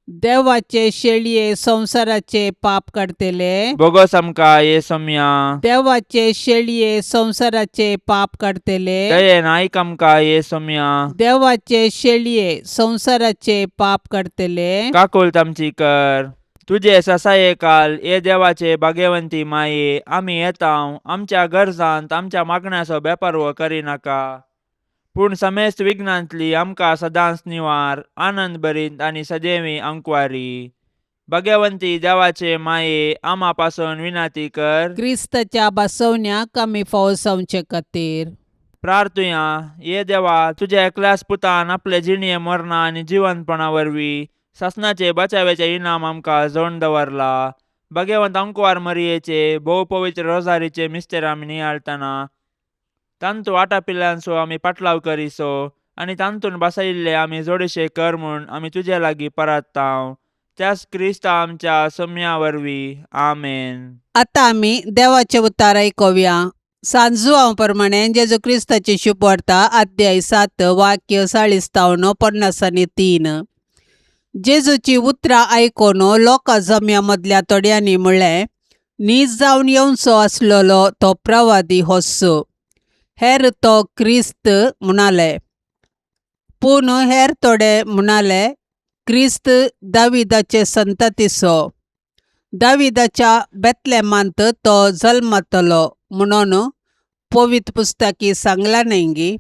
देवाचे शेळये संवसाराचे पाप काडतले, बोगस आमकां ये सोम्या. देवाचे शेळये संवसाराचे पाप काडतले, दयेन आयक आमकां ये सोम्या. देवाचे शेळये संवसाराचे पाप काडतले, काकुळट आमची कर. तुजे ससाये काल ये देवाचे भाग्यवंती माये, आमी येता आमच्या गरजांत आमच्या मागण्याचो बेपर्व करिनाका, पूण समेस्त विघ्नांतली आमकां सदांच निवार, आनंद भरीत आनी सदैवी अंकवारी. भाग्यवंती देवाचे माये, आमा पासून विनंती कर. क्रिस्ताच्या बसवण्याक आमी फावो जावचे खातीर. प्रार्थुया. ये देवा, तुज्या एकल्याच पुतान आपले जिणये मरणा आनी जिवंतपणा वरवीं सासणाचे बचाव्याचे इनाम आमकां जोडून दवरला. भाग्यवंत अंकवार मरियेचे भोव पवित्र रोजारीचे मिस्तेर आमी नियाळतना तांतू आटापिल्ल्यांचो आमी पाटलाव करिसो आनी तांतून बसयिल्ले आमी जोडीशे कर म्हूण आमी तुजे लागीं परात्तांव, त्याच क्रिस्ता आमच्या सम्या वरवीं. आमेन. आतां आमी देवाचे उतार आयकुया. सांजुआंव प्रमाणे जेजू क्रिस्ताची शुभवार्ता अध्याय 7 वाक्य 40 तावन 53. जेजूची उतरां आयकून लोकां जम्या मदल्या थोड्यांनी म्हळें, नीज जावन येवचो आसलेलो तो प्रवादी होच, हेर तो क्रिस्त म्हणाले. पूण हेर थोडे म्हणाले, क्रिस्त दाविदाचे संततीचो, दाविदाच्या बेतलेमांत तो जल्मतलो म्हणून पवित्र पुस्तकी सांगलां न्हय गी.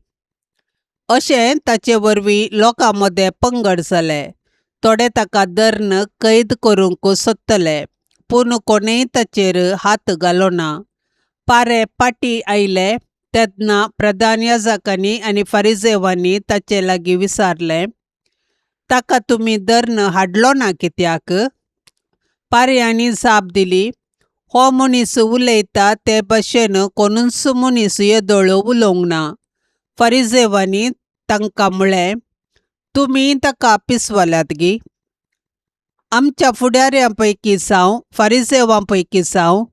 अशें ताचे वरवीं लोकां मदें पंगड जाले. थोडे ताका धरून कैद करूंक सोदतले, पूण कोणेय ताचेर हात घालो ना. पारे पाटी आयले तेन्ना प्रधान याजकांनी आनी फारिजेवांनी ताचे लागीं विचारलें, ताका तुमी धरून हाडलो ना कित्याक? पारयांनी जाप दिली, हो मनीस उलयता ते भाशेन कोणूच मनीस येदोळ उलोवंक ना. फारिजेवांनी तांकां म्हळें, तुमी ताका पिसवल्यात गी? आमच्या फुडाऱ्यां पैकी जावं फारिजेवां पैकी जावं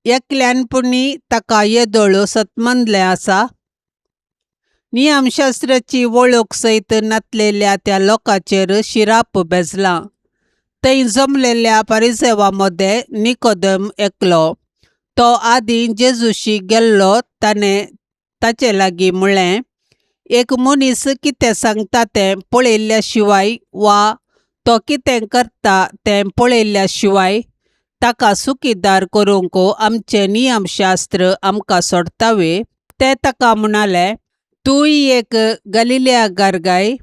एकल्यान पुणी ताका येदोळ सतमनलें आसा? नियमशास्त्राची वळख सयत नातलेल्या त्या लोकांचेर शिराप बेजलां. थंय जमलेल्या फारिजेवां मदें निकोदम एकलो, तो आदीं जेजूशी गेल्लो. ताणें ताचे लागीं म्हळें, एक मनीस कितें सांगता तें पळयल्ल्या शिवाय वा तो कितें करता तें पळयल्ल्या शिवाय ताका सुखीदार करूंक आमचें नियमशास्त्र आमकां सोडटा वे? ते ताका म्हणाले, तूंय एक गलिलियागार गाय?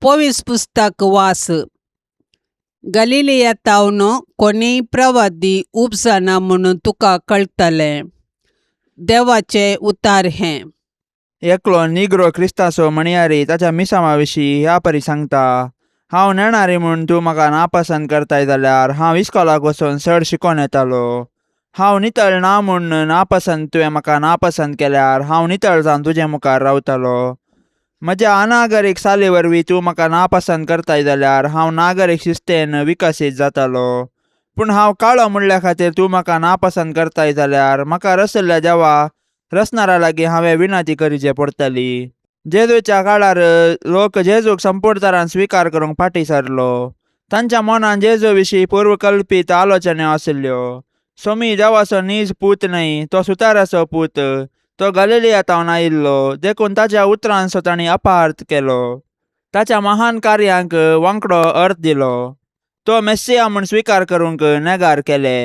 पवित्र पुस्तक वाच, गलिलिया तावन कोणीय प्रवादी उपजना म्हणून तुका कळटलें. देवाचें उतार हें. एकलो निग्रो क्रिस्ताचो म्हणयारी ताच्या मिसामा विशीं ह्या परी सांगता, हांव नेणारी म्हूण तूं म्हाका नापसंत करताय जाल्यार हांव इस्कोलाक वचून चड शिकोन येतालो. हांव नितळ ना म्हूण नापसंत तुवें म्हाका नापसंत केल्यार हांव नितळ जावन तुजे मुखार रावतालो. म्हज्या अनागरीक साली वरवीं तूं म्हाका नापसंत करताय जाल्यार हांव नागरीक शिस्तेन विकसीत जातालो. पूण हांव काळो म्हणल्या खातीर तूं म्हाका नापसंत करताय जाल्यार म्हाका रसल्ल्या देवा रसणारा लागीं हांवें विनंती करीचे पडटली. जेजूच्या काळार लोक जेजूक संपूर्णतरान स्विकार करूंक फाटीं सरलो. तांच्या मनान जेजू विशीं पूर्वकल्पीत आलोचना आशिल्ल्यो. सोमी देवाचो नीज पूत न्हय, तो सुताराचो पूत, तो गलिलिया तावन आयिल्लो, देखून ताच्या उतरांचो तांणी अपार्थ केलो. ताच्या महान कार्यांक वांकडो अर्थ दिलो. तो मेस्सिया म्हूण स्विकार करूंक नेगार केले.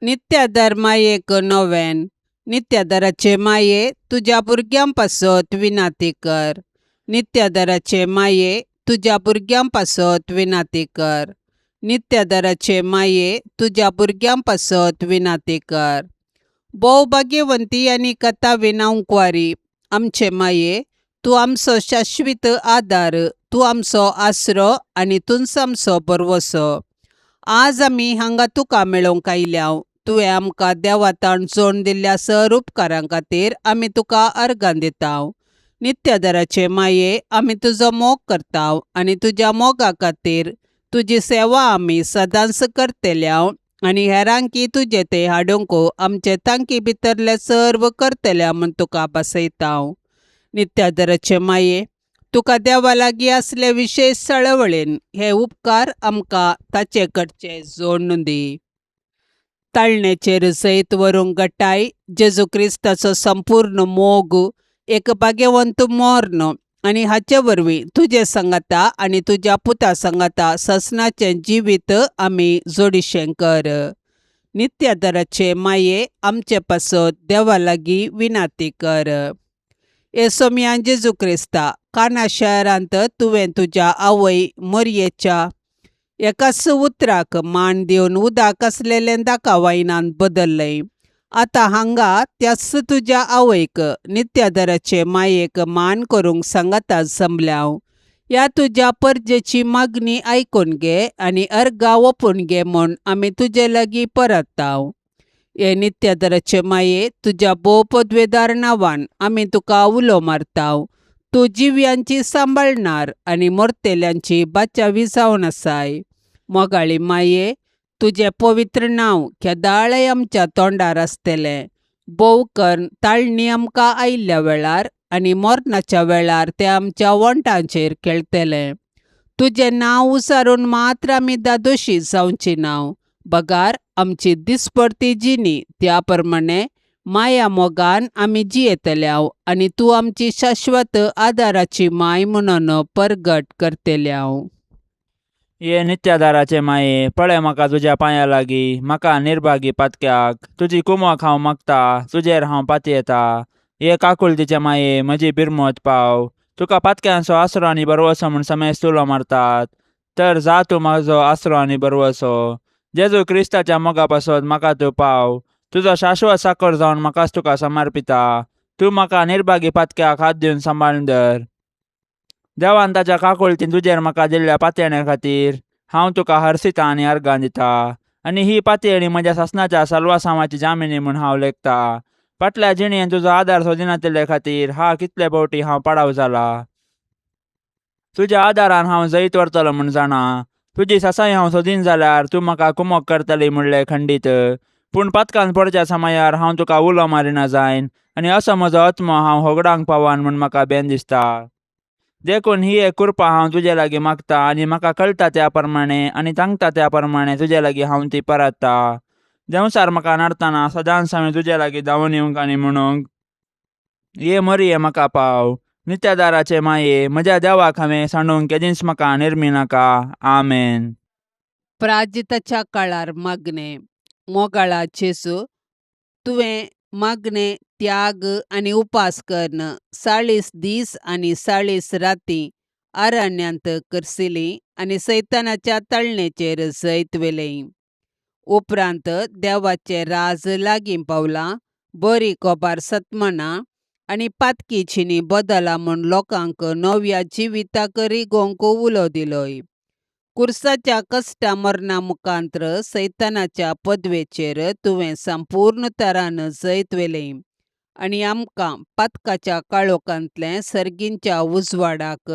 नित्यादर मायेक नोवेन. नित्यादराचे माये, तुज्या भुरग्यां पासत विनाती कर. नित्यादराचे माये, तुज्या भुरग्यां पासत विनाती कर. नित्यादराचे माये, तुज्या भुरग्यां पासत विनाती कर. भोव भाग्यवंती आनी कथा विनांकवारी आमचे माये, तूं आमचो शाश्वीत आदार, तूं आमचो आसरो आनी तूंच आमचो भरवसो. आज आमी हांगा तुका मेळोवंक आयल्या. तुवें आमकां देवाताण जोड दिल्ल्या सर उपकारां खातीर आमी तुका अर्गां दिता. नित्यादराचे माये, आमी तुजो मोग करता आनी तुज्या मोगा खातीर तुजी सेवा आमी सदांच करतल्या आनी हेरांकी तुजे ते हाडूंक आमचे तांकी भितरले सर्व करतल्या म्हूण तुका बसयता. नित्यादराचे माये, तुका देवा लागीं आसले विशेश चळवळीन हे उपकार आमकां ताचे कडचे जोडून दी. ताळणेचेर जैत व्हरूंक गटाय जेजू क्रिस्ताचो संपूर्ण मोग, एक भाग्यवंत मर्ण आनी हाचे वरवीं तुजे सांगाता आनी तुज्या पुता सांगाता ससनाचें जिवीत आमी जोडिशें कर. नित्यादराचे माये, आमचे पासत देवा लागीं विनाती कर. येसोमिया जेजू क्रिस्ता, काना शहरांत तुवें तुज्या आवय मोरयेच्या एकाच उतराक मान दिवन उदक आसलेलें दाका वायनान बदल्लें. आतां हांगा त्याच तुज्या आवयक नित्यादराचे मायेक मान करूंक सांगाता जमल्या. ह्या तुज्या परजेची मागणी आयकून घे आनी अर्गां ओपून घे म्हूण आमी तुजे लागीं परतता. हे नित्यादराचे माये, तुज्या भोव पदवेदार नांवान आमी तुका उलो मारता. तूं जिव्यांची सांबाळणार आनी मोरतेल्यांची बाचावी जावन आसाय. मोगाळी माये, तुजें पवित्र नांव केदाळय आमच्या तोंडार आसतलें. भोव करून ताळणी आमकां आयिल्ल्या वेळार आनी मरणाच्या वेळार ते आमच्या वण्टांचेर खेळटले. तुजें नांव उसारून मात्र आमी दादोशी जावची नांव बगार आमची दिसपडती जिणी त्या प्रमाणे माया मोगान आमी जियेतल्याव आनी तूं आमची शाश्वत आदाराची माय म्हणून परगट करतल्याव. ये नित्यादाराचे माये, पळय म्हाका तुज्या पांया लागीं, म्हाका निर्भागी पातक्याक तुजी कुमक हांव मागता, तुजेर हांव पातयेता. ये काकुळतीचे माये, म्हजी बिरमत पाव. तुका पातक्यांचो आसरो आनी बरवसो म्हूण समेस्त उलो मारतात, तर जा तूं म्हाजो आसरो आनी बरवसो. जेजू क्रिस्ताच्या मोगा पासत म्हाका तूं पाव. तुजो शाश्वत साकर जावन म्हाकाच तुका समर्पिता. तूं म्हाका निर्भागी पातक्याक हात दिवन सांबाळून धर. देवान ताच्या काकुळतीन तुजेर म्हाका दिल्ल्या पातयेण्या खातीर हांव तुका हरसिता आनी अर्गां दिता. आनी ही पातयेणी म्हज्या सासणाच्या साल्वासांवाची जामिनी म्हूण हांव लेखता. फाटल्या जिणेन तुजो आदार सोदिनातिल्ले खातीर हा कितले फावटी हांव पाडाव जाला. तुज्या आदारान हांव जैत व्हरतलो म्हूण जाणा. तुजी सासाय हांव सोदीन जाल्यार तूं म्हाका कुमक करतली म्हणलें खंडीत. पूण पातकान पडच्या समयार हांव तुका उलो मारिना जायन आनी असो म्हजो आत्मो हांव होगडांक पावान म्हूण म्हाका बेन दिसता. देखून ही एक कृपा हांव तुजे लागीं मागता आनी म्हाका कळटा त्या प्रमाणे आनी तांकता त्या प्रमाणे तुजे लागीं हांव ती परतता. देंवचार म्हाका नाडतना सदांच हांवें तुजे लागीं धांवून येवंक आनी म्हणूंक, ये मरये म्हाका पाव. नित्यादाराचे माये, म्हज्या देवाक हांवें सांडूंक केदींच म्हाका निर्मी नाका. आमेन. प्राजिताच्या काळार मागणें. मोगाळा जेजू, तुवें मागणें, त्याग आनी उपास करून 40 दीस आनी 40 राती अरण्यांत करसिली आनी सैतानाच्या तळणेचेर जैत व्हेलें. उपरांत देवाचें राज लागीं पावलां, बरी खबर सतमना आनी पातकी जिणी बदला म्हूण लोकांक नव्या जिविताक रिगोवंक उलो दिलोय. कुर्साच्या कश्टा मरणा मुखांत्र सैतानाच्या पदवेचेर तुवें संपूर्ण तरान जैत व्हेलें आनी आमकां पातकाच्या काळोखांतलें सर्गींच्या उजवाडाक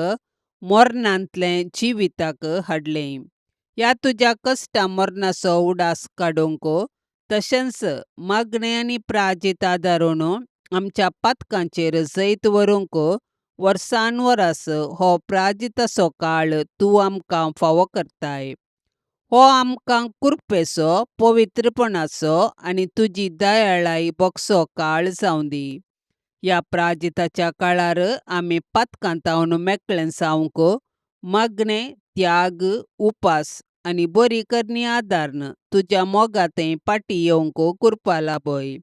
मरणांतलें जिविताक हाडलें. ह्या तुज्या कश्टा मरणाचो उडास काडूंक तशेंच मागणें आनी प्राजीत आदारून आमच्या पातकांचेर जैत व्हरूंक वर्सान वरास हो प्राजिताचो काळ तूं आमकां फावो करताय. हो आमकां कृपेचो, पवित्रपणाचो आनी तुजी दयाळाय भोगसो काळ जावं दी. ह्या प्राजिताच्या काळार आमी पातकां मेकळें जावंक मागणें, त्याग, उपास आनी बरी करणी आदारून तुज्या मोगांत फाटीं येवंक कृपा लाभय.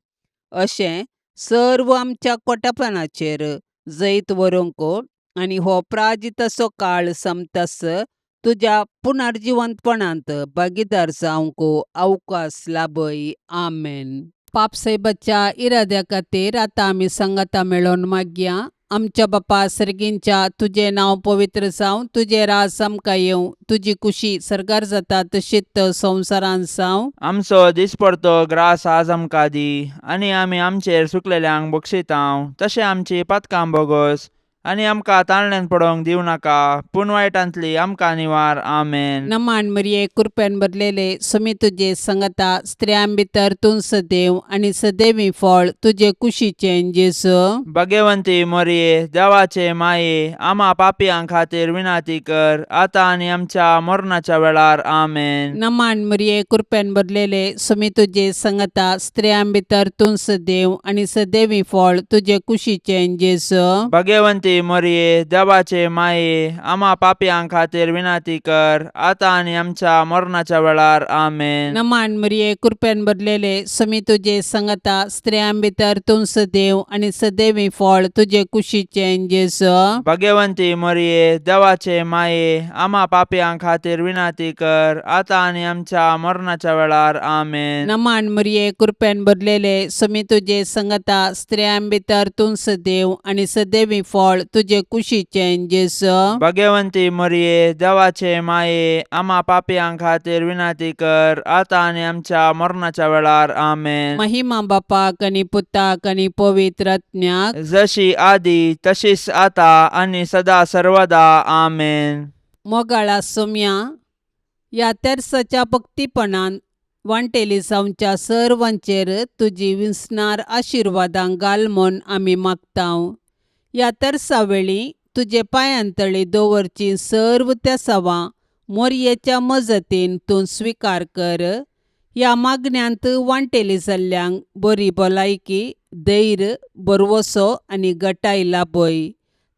अशें सर्व आमच्या कोटापणाचेर जैत व्हरूंक आनी हो प्राजिताचो काळ सोंपतास तुज्या पुनर्जिवंतपणांत भागीदार जावंक अवकाश लाभय. आमेन. पापसाहेबाच्या इराद्या खातीर आतां आमी सांगाता मेळोवन मागया. आमच्या बापा सर्गींच्या, तुजें नांव पवित्र जावं, तुजें राज आमकां येवं, तुजी कुशी सर्गार जाता तशीच संवसारांत जावं. आमचो दिसपडतो ग्रास आज आमकां दी आनी आमी आमचेर सुकलेल्यांक बक्षितांव तशें आमची पातकां बोगोस आनी आमकां ताळण्यान पडोवंक दिवं नाका, पूण वायटांतली आमकां निवार. आमेन. नमान मरिये, कृपेन भरलेले, सुमी तुजे संगता, स्त्रियां भितर तूं सदैव आनी सदैवी फळ तुजे कुशीचें जेजू. भगवंती मोरये, देवाचे माये, आमा पापयां खातीर विनंती कर, आतां आनी आमच्या मरणाच्या वेळार. आमेन. नमान मरिये, कृपेन भरलेले, सुमी तुजे संगता, स्त्रियां भितर तूं सदैव आनी सदैवी फळ तुजे कुशीचें जेजू. भगवंती मोरये, देवाचे माये, आमा पापयां खातीर विनंती कर, आतां आनी आमच्या मरणाच्या वेळार. आमेन. नमान मरिये, कृपेन भरलेले, सुमी तुजे संगता, स्त्रियां भितर तूं सदैव आनी सदैवी फळ तुजे कुशीचें जेजू. भगवंती मोरये, देवाचे माये, आमा पापयां खातीर विनंती कर, आतां आनी आमच्या मरणाच्या वेळार. आमेन. नमान मरिये, कृपेन भरलेले, सुमी तुजे संगता, स्त्रियां भितर तूं सदैव आनी सदैवी फळ तुजे कुशीचें जेजू. भगवंती मोरये, देवाचे माये, आमा पापयां खातीर विनंती कर, आतां आनी आमच्या मरणाच्या वेळार. आमेन. महिमा बापाक आनी पुताक आनी पवित्र आत्म्याक, जशी आदी तशीच आता आनी सदा सर्वदा. आमेन. मोगाळा सोम्या, ह्या तेर्साच्या भक्तीपणान वांटेली जावच्या सर्वांचेर तुजी विंचणार आशिर्वादां घाल म्हूण आमी मागतांव. ह्या तरसावेळी तुजे पांयांतळी दवरची सर्व तेसावां मोरयेच्या मजतीन तूं स्विकार कर. ह्या मागण्यांत वांटेली जाल्ल्यांक बरी भलायकी, धैर्य, भरवसो आनी गटाय लाभय.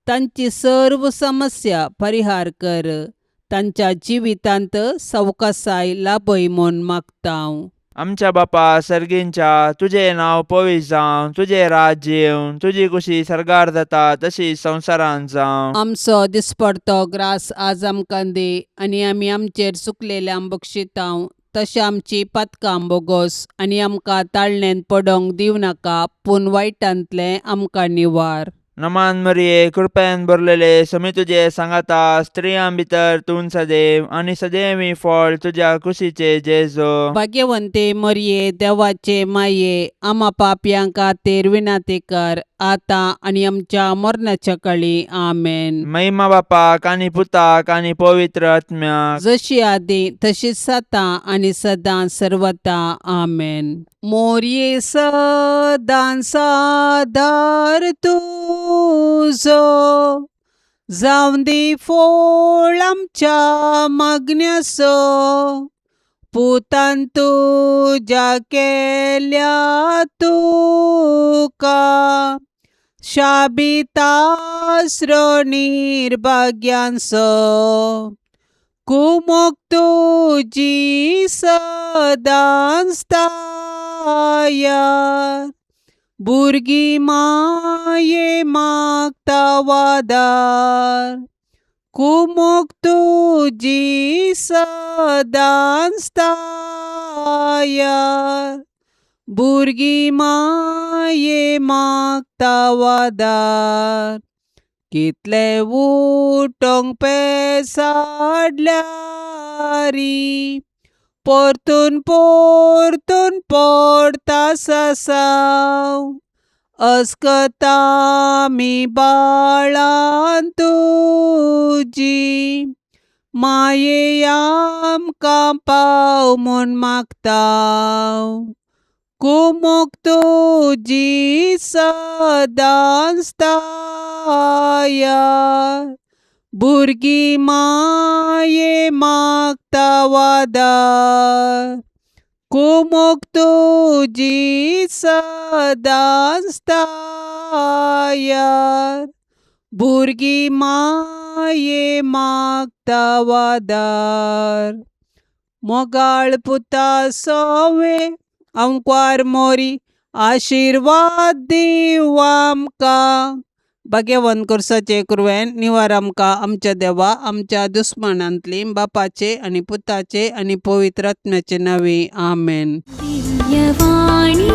तांची सर्व समस्या परिहार कर. तांच्या जिवितांत सवकासाय लाभय म्हूण मागतांव. आमच्या बापा सर्गींच्या, तुजें नांव पवित्र जावं, तुजें राज्य येवं, तुजी कुशी सर्गार जाता तशी संवसारांत जावं. आमचो दिसपडतो ग्रास आज आमकां दी आनी आमी आमचेर चुकलेल्यांक बक्षितांव तशें आमची पातकां बोगोस आनी आमकां ताळणेंत पडोंक दिवं नाका, पूण वायटांतलें आमकां निवार. नमान मरिये, कृपेन भरलेले, समी तुजे सांगाता, स्त्रियां भितर तूं सदैव आनी सदैवी फळ तुज्या कुशीचे जेजो. भाग्यवंते मरये, देवाचे माये, आमा पापयां खातीर विनाती कर, आतां आनी आमच्या मरणाच्या काळी. आमेन. महिमा बापाक आनी पुताक आनी पवित्र आत्म्याक, जशी आदी तशीच आतां आनी सदां सर्वता. आमेन. मोरये सदां सादार तुजो, जावं दी फोळ आमच्या मागण्याचो, पुतान तुज्या केल्या तुका शाबितास्रो निर्भाग्यांचो. कुमोक तुजी सदांच तायार, भुरगीं माये मागता वादार. कुमोक तुजी सदांच तायार, भुरगीं माये मागता वादार. कितले उठोंक पेसाडल्यारी, परतून परतून पडता सासाव. अस्कत आमी बाळां तुजी, माये आमकां पाव म्हूण मागतांव. कुमोक तुजी सदांच तायार, भुरगीं माये मागता वादार. कुमोक तुजी सदांच तायार, भुरगीं माये मागता वादार. मोगाळ पुता सोवे अंकवार मोरी, आशिर्वाद दीव आमकां. भाग्यवंत कुर्साचे कुरवेन निवार आमकां आमच्या देवा आमच्या दुस्मानांतली, बापाचे आनी पुताचे आनी पवित्र आत्म्याचे नांवे. आमेन. दिव्यवाणी.